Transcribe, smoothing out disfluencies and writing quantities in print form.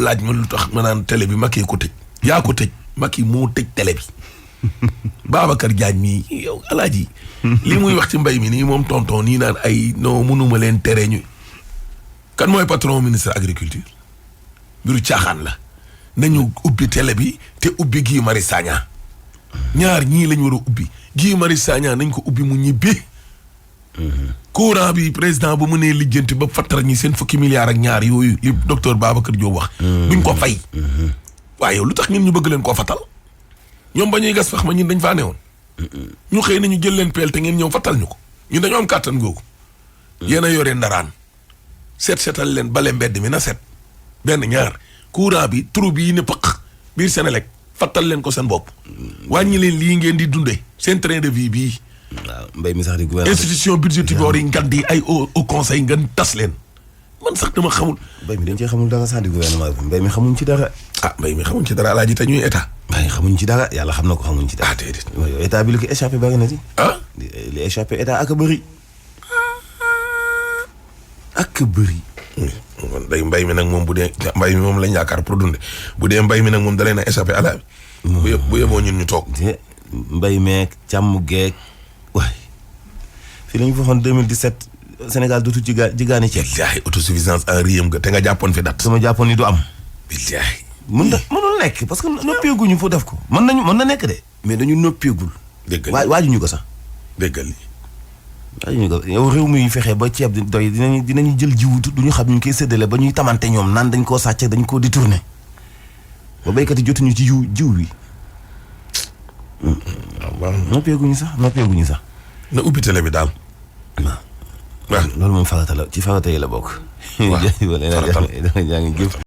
laaj ma lu tax ma naan télé bi Macky ko tëj. yaa ko tëj Macky moo tëj télé bi. Babacar Diagne mii yow alaaji li muy wax ci mbay mi nii moom tonton nii naan ay non mënuma leen tere ñu. kan mooy patron ministre agriculture. mbiru caaxaan la. nañu ubbi télé bi te ubbi Guy Marius Sagna. ñaar ñii lañ war a ubbi Guy Marius Sagna nañ ko ubbi mu ñibbi. courant bi président bu mënee lijjanti ba fattar ñi seen fukki milliards ak ñaar yooyu li docteur Babacar Diop wax. duñ ko fay. waaye yow lu tax ñun ñu bëgg leen koo fatal. ñoom ba ñuy gas fax ma ñun dañ faa newoon. ñu xëy na ñu jël leen peel te ngeen ñëw fatal ñu ko. ñun dañoo am kàttan googu. yéen a yore ndaraan. seetal leen bale mbedd mi na set. benn ñaar courant bi trou bi ne pëq biir Senelec fattal leen ko seen bopp. wàññi leen lii ngeen di dundee seen train de vie bii. waaw mbay mi sax di gouvernement institution budgétivore yi ngan di ay au conseil ngeen tas leen. man sax dama xamul. mbay mi dañ cee xamul dara sax di gouvernement bi mbay mi xamuñ ci dara. mbay mi xamuñ ci dara alaaji te ñuy état. mbay mi xamuñ ci dara yàlla xam na ko xamuñ ci dara. déedéet. yow état bi li ko échappé bari na ci. li échappé état ak a bëri. ak a bëri. day mbay mi nag moom bu dee mbay mi moom lañ yaakaar pour dunde bu dee mbay mi nag moom da leen a échappé ala bi. bu yeboo ñun ñu toog. mbay meeg càmm geeg waay fii la ñu waxoon 2017 Sénégal dootul jigaani ceeb. billaahi autosuffisance en riz nga te nga jàppoon fi dat. sama jàppoon ni du am. billaahi. mënul nekk parce que noppeeguñu foo def ko. mën na nekk de. mais dañu noppeegul. déggal waajuñu ko sax. déggal li. waajuñu ko yow réew mi fexe ba ceeb di doy dinañu jël jiwutu duñu xam ñu koy séddale ba ñuy tamante ñoom naan dañ koo sàcc dañ koo détourné ba béykat yi jotuñu ci jiw bi. waaw noppeeguñu sax. na ubbi télé bi daal. waaw loolu moom farata la ci farata yi la bokk. waaw farata la jaa ngi jëf.